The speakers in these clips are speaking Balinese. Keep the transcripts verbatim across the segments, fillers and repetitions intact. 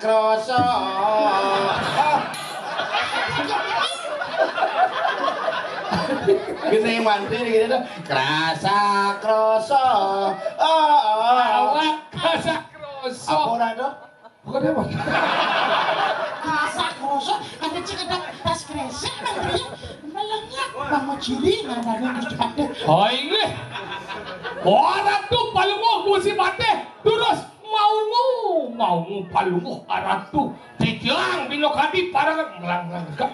Krasa. Gini mantri gitu tuh. Krasa, krasa. Oh, oh. Awak krasa, krasa. Apa ora to? Bukan apa? Krasa, krasa. Ada cek ada tas kresek mantri. Melenyap. Bang Mojili ngadani Gusti Patih. Oh, inggih. Wah, Ratu Palungguh Gusti Patih. Terus Maungu, maungu palungguh aratu. Titiang bina kadi parangan melang-melang deka.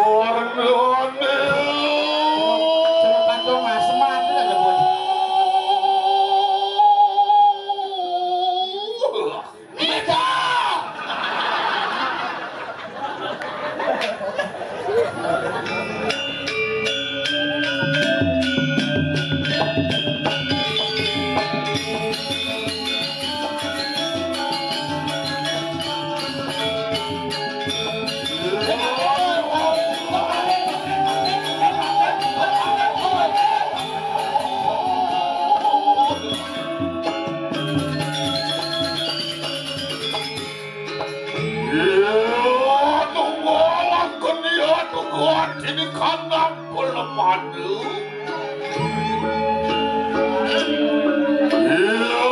Warnane. Cepat dong, asma ada, ada, boy. Mega. Iya, tunggalaken iya, tunggu atine kanang pelemane. Iya,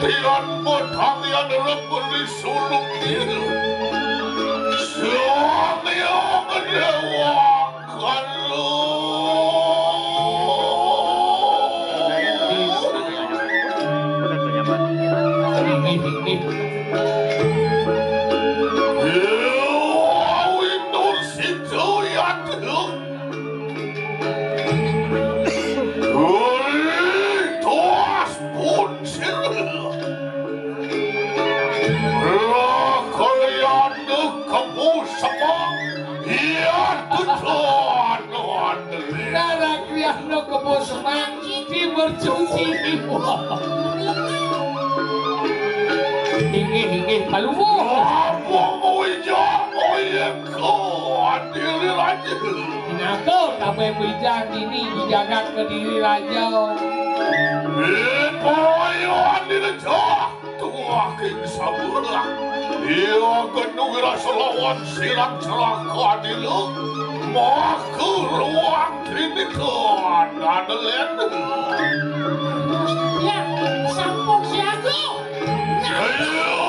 tian modang yan rebeli suluk iya. Suami dewa. Iya, betul. Darah kriya no kebo semang, di mercuci. Inggih, inggih, palungguh. Apa kuwi, Jang? Oh, iya, kok adili raja. Nako, kabeh wijang dini, wijangan kediri raja. Itu ayo adili, Jang. Tuah king sabulah. Iya, genung rasa lawan sirang celaka adili. Maka ruang tinikan adelen. Ya, sampun siaga. Ayo.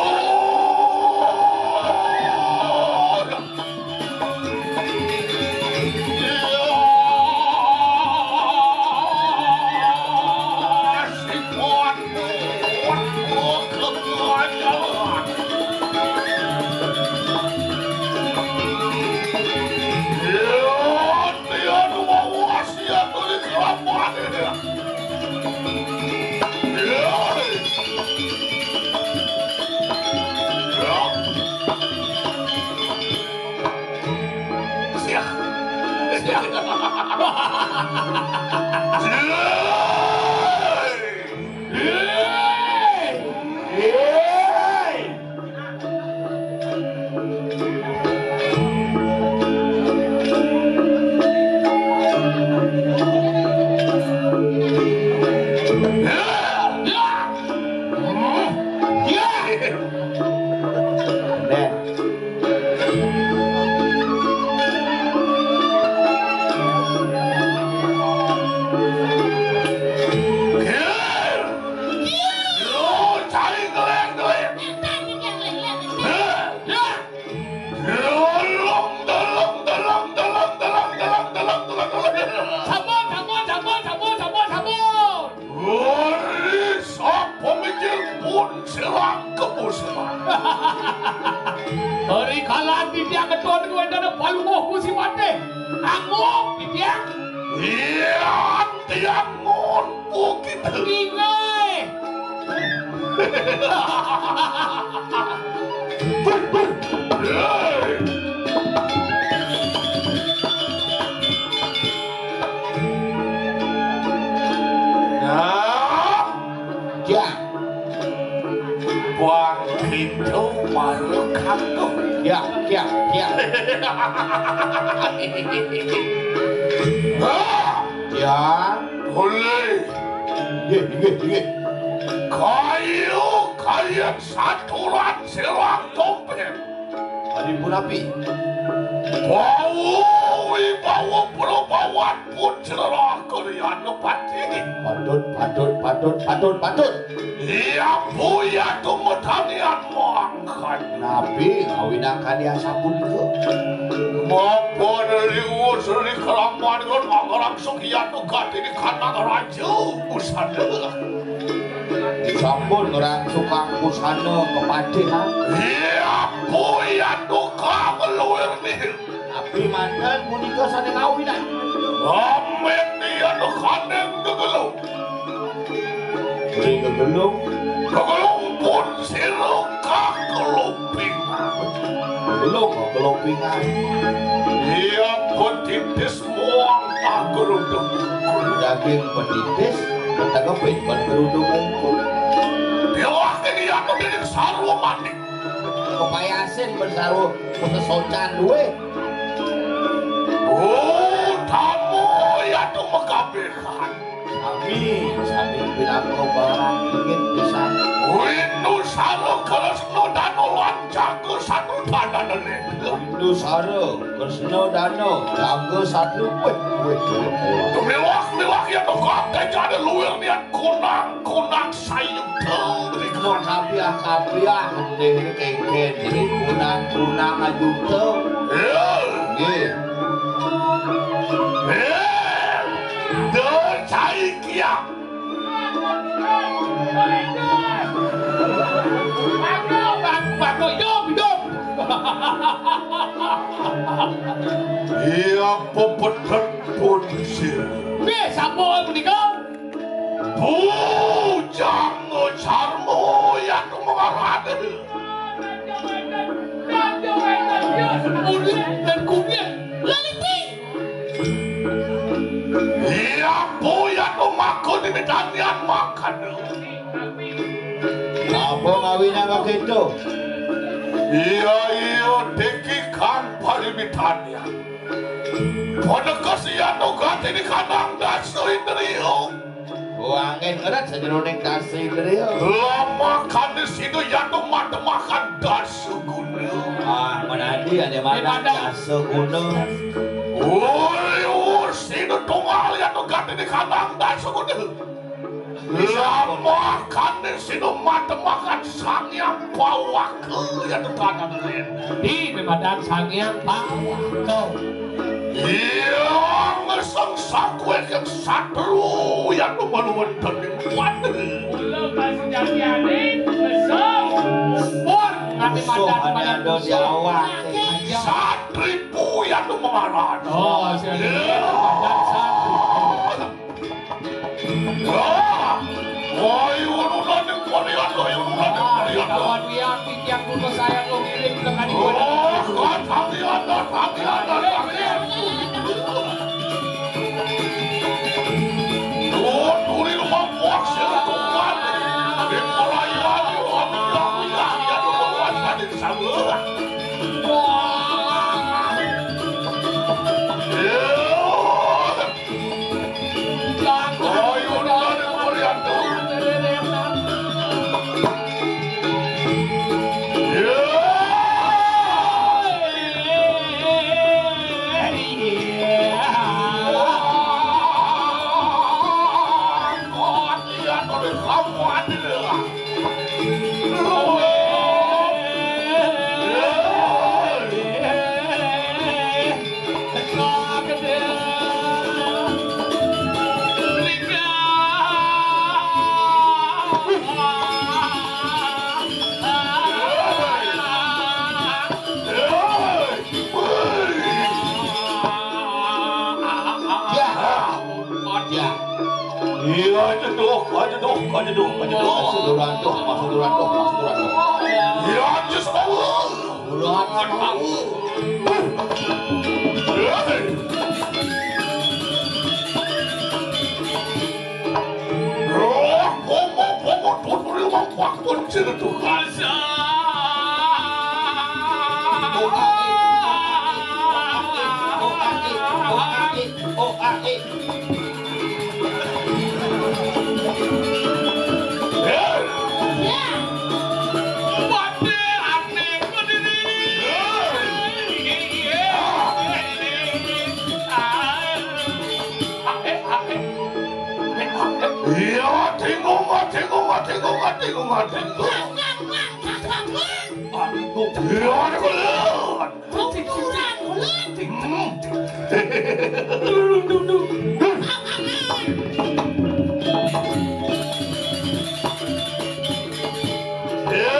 Sampun, sampun, sampun, sampun, sampun, sampun. Ori sapa mikir pun sirang kepusman. Ori kalan titiang ketua niku wénten palungguh Gusti Patih. Anggup titiang. Iya, tiang ngun bukit. Inggih. Nah, ya. Buang pintu malu kampung. Ya, ya, ya. Ah, ya. Boleh. Nggih, nggih, nggih. Kayu, kayu. Yen saturan sirah tompet. Ari punapi? Bawa wibawa prabawan putra Karyanapati. Patut, patut, patut, patut, patut. Iya, buya tumetanian mangkan. Napi ngawinang kadi asapunika? Mapan riwus ri kalaman ngon angarangsuk iya tu gati di kanang raja busana. Sampun ngrangsukang busana kepatihan. Iya, buya tukang luwir nihil. Napi manten punika sané kawinan? Amin iya tukaning gegelung. Ri gegelung. Gegelung pun sira kakelupingan. Gegelung kakelupingan. Iya petitis muang tageruduk. Daging petitis, ketegepin ban geruduk ungkul. Dewa kini aku dening sarwa mandi. Kepayasin ban sarwa sesocan duwe. Oh, tamu ya tu mekabehan. Sami, sami pinaka barang ingin pisan. Windu Sara Kresna Dana lan Jaga Satru Tandana Lendra. Windu Sara Kresna Dana Jaga Satru. Wih, wih, wih, wih. Miwah, miwah ya tu kate jane luwir niat kunang, kunang sayuta. Mau kapiah-kapiah, dene kengken, dene kunang-kunang ajuta. Nggih. Eh, do cai kia. Bagus, hidup, hidup. Iya, pepeten pun sir. Weh, sapa menika? Bujang Sarmo yang mengarade. Urip dan kupiah laliti. Iya, buya tumaku di mitanian makan. Apa ngawinang begitu? Iya, iya, diki kang parimitanian. Panekas iya tugati di kanang dasa indriya. Wangin ngeret sajeroning dasa indriya. Lama kadi sida yatu matemakan dasa guna. Ah, menadi ada mana dasa guna. Uli sida tunggal yatu gati di kanang dasa guna. Lama kadi sida matemakan Sang Hyang Pawaka yatu tanah len. Di matemakan Sang Hyang Pawaka. Iya, ngeseng sakuwé kang satru yang numaluwen dening kuat. Kula kasujatiané ngeseng. Pun, tapi musuh madan, madan ada di musuh. Awak. Satripu yang numaran. Oh, siapa? Iya. Madan satripu. Wah! Woi, urunan yang kalian, woi, urunan yang kalian. Kawan lihat, titiang kuno sayang lo ngirim dengan ibu. Oh, kata lihat, kata lihat, kata lihat. Oh, turi rumah puak sila tuan. Di pelayan, oh, yang lihat, yang lihat, rumah puak tadi sama. Wah! Iya. Iya, aja doh, aja doh, aja doh, aja doh. Masuk duluan doh, masuk duluan doh, masuk duluan doh. Iya, aja semua. Urat mau. Roh, bomo, bomo, tuturi, mau kuak pun sini tuh. Tengok mati, tengok mati. Kakang, Mang, kakang, Mang. Aduh, ya, aduh, aduh. Kau kurang, kurang. Hmm. Kakang, Mang. Ya.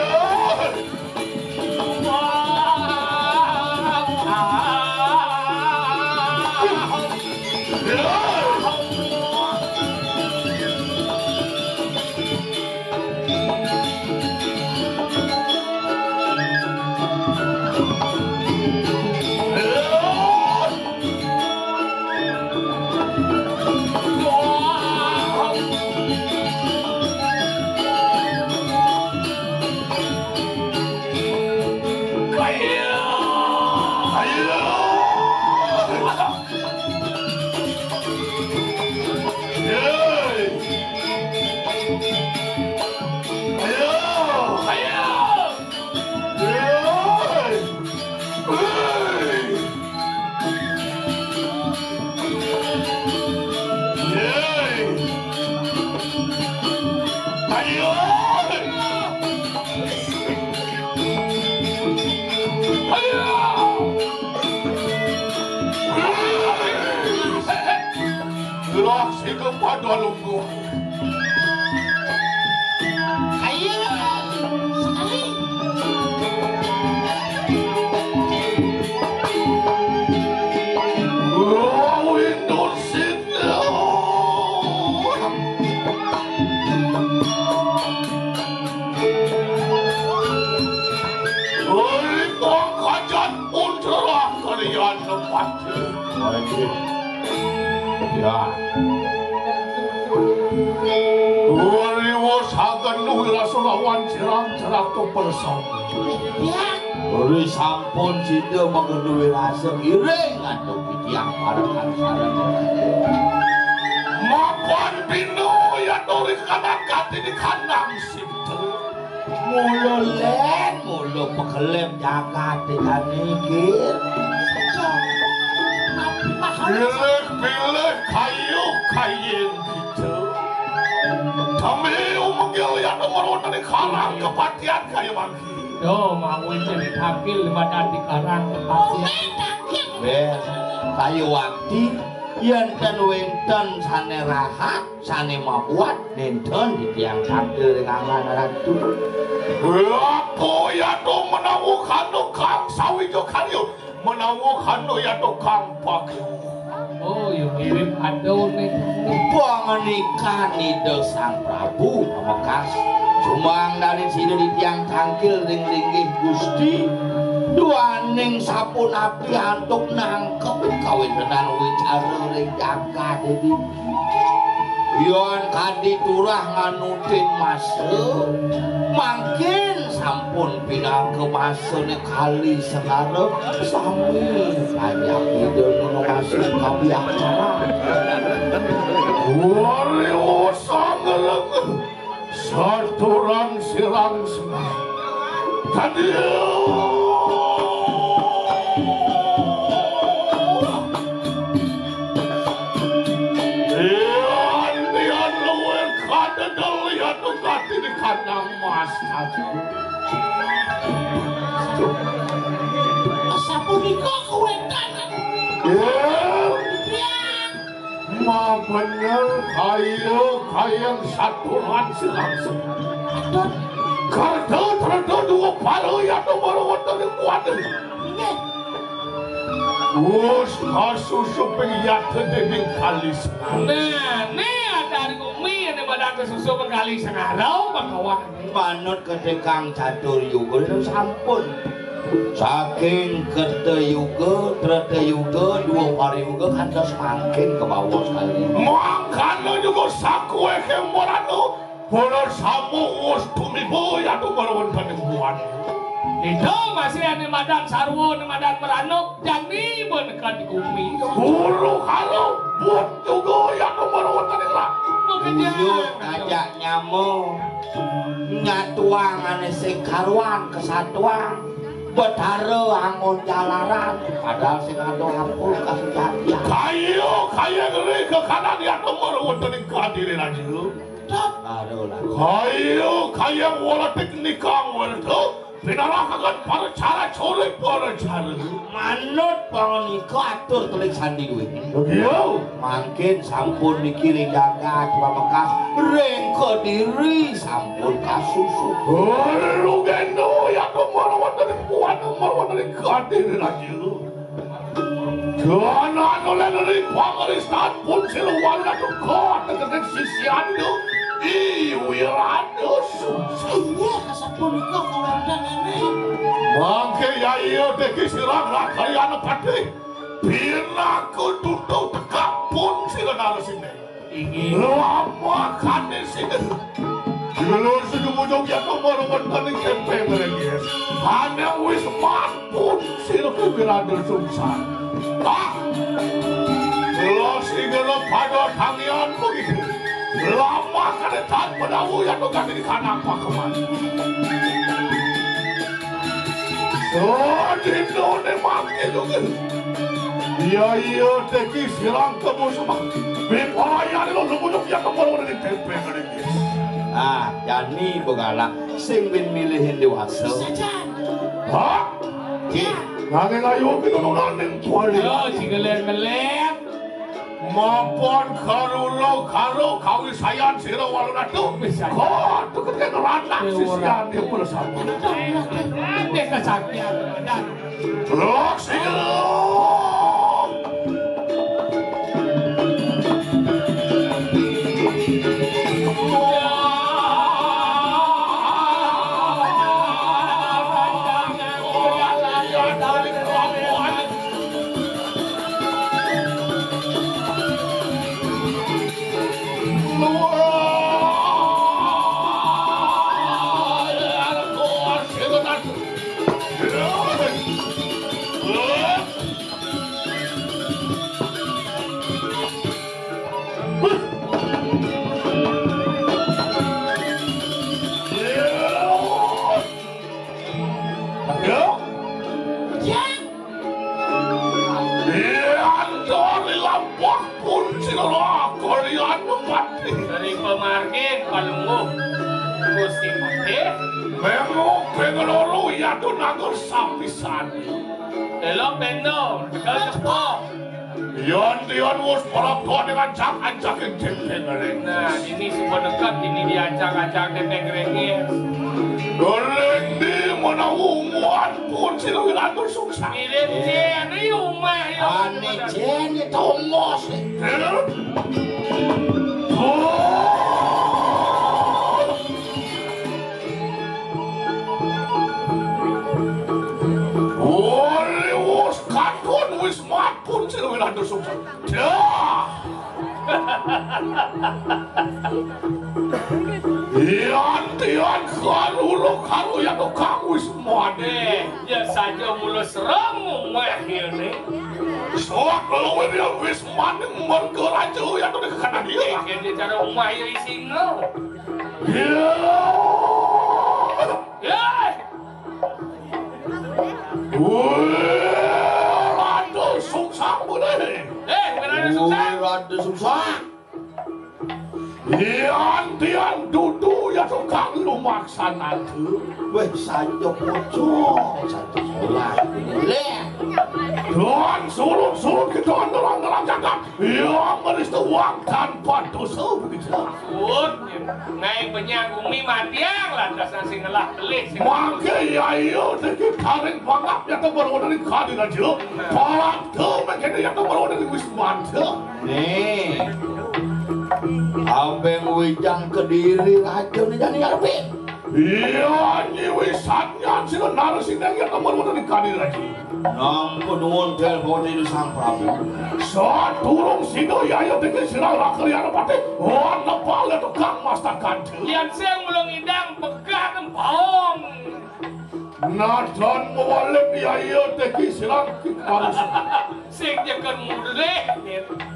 Lah, sing kepada lungguh. Ayo, sekali. Wow, Indonesia. Ori pangkajan putra kalian nepati. Ya. Ori wasagen nuwi rasa lawan sirang cerak kepersong. Ya. Ori sampun sida magen nuwi rasa ngiring antuk titiang parekan sareng. Mapan bina ya tori kadang kati di kandang sipta. Mula len, mula pekelem jagat di kami, Gir. Pilih-pilih kayu kaying kita. Kami umengil ya nomor di karang kepatian kayu mangki. Yo, mau itu ditangkil di badan di karang kepatian. Bes, kayu wakti, yen ten wenten sane rahat, sane mabuat nenten di tiang tangkil ring angan ratu. Apa ya to menawa kanu kang sawija karya, menawa kanu ya to kang pakyu. Oh, yo mirip ado nih. Panganikan Ida Sang Prabu pamekas. Sumang dari sida di tiang tangkil ring linggih Gusti. Duaning sapunapi antuk nangkep kawentenan wicara ring jagat iki. Yan kadi turah nganutin masa, mangkin sampun pinaka masane kali segara sami panjang ida nunu masih kabiakara. Wari usang ngeleng. Saturan sirang semah. Tadi. Ian, ian luwih kadedel ya tukati di kandang mas. Sapunika kuwentanan. Iya. Iya. Mabener kaya kayang saturan silangsung. Aduh. Kerta terta dua para yata mara wonten ing kuwate. Inggih. Wus kasusuping yata dening kali sengara. Nah, ne adari kumi ene badan kesusup kali sengara, Bang Kawah. Manut kedekang catur yuga sampun. Saking Kerta Yuga, Treta Yuga, Dwaparayuga kantos mangkin ke bawah sekali. Mangkana juga sakuweh kembarana, para samu wus tumiba yatu mara wonten ing buana. Ida masih ane madan sarwa, ane madan meranuk, jani ben kadi gumi. Guru karo but juga yatu mara wonten ing langit. Buyut ajak nyama, nyatuang ane sing karuan kesatuan. Betara angon jalaran, padahal sing ada apa kasujatian. Kayu, kayu ngeri ke kanan ya temur wonten ing kadire raja. Dap, Aduh lah. Kayu kayang walatik nikang werda. Pinarakakan para cara colek para cara. Manut pangandika atur telik sandi duit. Yo. Mangkin sampun niki ring jagat pamekas, ring Kediri sampun kasusu. Lugendo ya kemana wonten kuat kemana wonten Kediri lagi. Jangan oleh dari pangristan pun siluan atuh kok tegetek sisian yo. Iwiran yo susah. Iya, kasapunika kawéntenan ini. Mangke ya iya teki sirang rakayana patih. Pinaku tutu tekap pun sira narasine. Inggih. Lama kane sing. Dulur sing mujung ya kok mara wonten ing kempeng mriki. Ane wis mapun sira ke Wiranda Sungsang. Ah. Kula sing pada tangian begitu. Lama kane tan pedawu ya kok kane di kanapa kemana. Sadinone mangke juga. Iya, iya, teki sirang temu semah. Bipayane lo nemu ya kemana di tempe gede. Ah, jani begala sing bin milihin dewasa. Sajan. Hah? Ki. Nanging ayo kita nonton yang kuali. Yo, cigeler-geler. Mapan karula karo kawisayan sira walunatu. Wis, ayo. Kok tuketek ranak sisiane pun sama. Dek kesaktian. Loksira. Ayo. Ya. Iya, dari lampah pun sira kalian mati. Dari pemargin palungguh Gusti Patih. Memang pengeloro ya tuh nagar sapisan. Elok bendo, tegal tepok. Yan tiyan wis prapta dengan cak ancak ing dendeng ring. Nah, ini suka dekat ini diacak-acak dendeng ringis. Ring di mana umuan pun sira wirantu suksa. Mirip Jen, ini umah ya. Ane Jen itu mos. Wali wis katon wis mapun sira wirantu suksa. Dah. Yan tiyan karo karo ya kok kang wis mati. Ya saja mula serem mah ini. Soak luwih ya wis maning mergo raja ya tuh kanan dia. Iki cara umah ya isina. Ya. Ya. Wih, Ratu Sungsang bener. Eh, Ratu Sungsang. Wih, Ratu Sungsang. Yan tiyan dudu ya tukang lumaksanatu. Weh, sanjo pocong, sanjo sekolah. Leh. Doan surut-surut ke doan nerang-nerang jagat. Ya, meristu wang tanpa dosa begitu. Pun, naik benyang bumi matiang lantas sing ngelah pelih sing. Mangke ya iya teki taring pangap ya tuh baru dari kadi raja. Palang tuh mengkene ya tuh baru dari wismanta. Nih. Ambeng wijang kediri raja nih jani ngarepe. Iya, nyi wisan nyan sira narasine ya tuh baru dari kadi raja. Nampun nuwun, Dèlpati Sang Prabu. Sadurung sida yaya dene sira lakryana patih, wan nepal tukang mastakan. Yen sing mula ngidang pegat empong. Nadan mewalip yaya teki sira ki parus. Sing jeken mulih.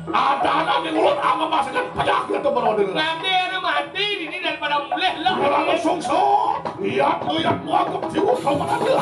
Adana ning ulun angemasaken pejah ya temen waduh. Nanti ada mati ini daripada mulih lah. Ora sungsu. Iya, iya, aku jiwa sama ada.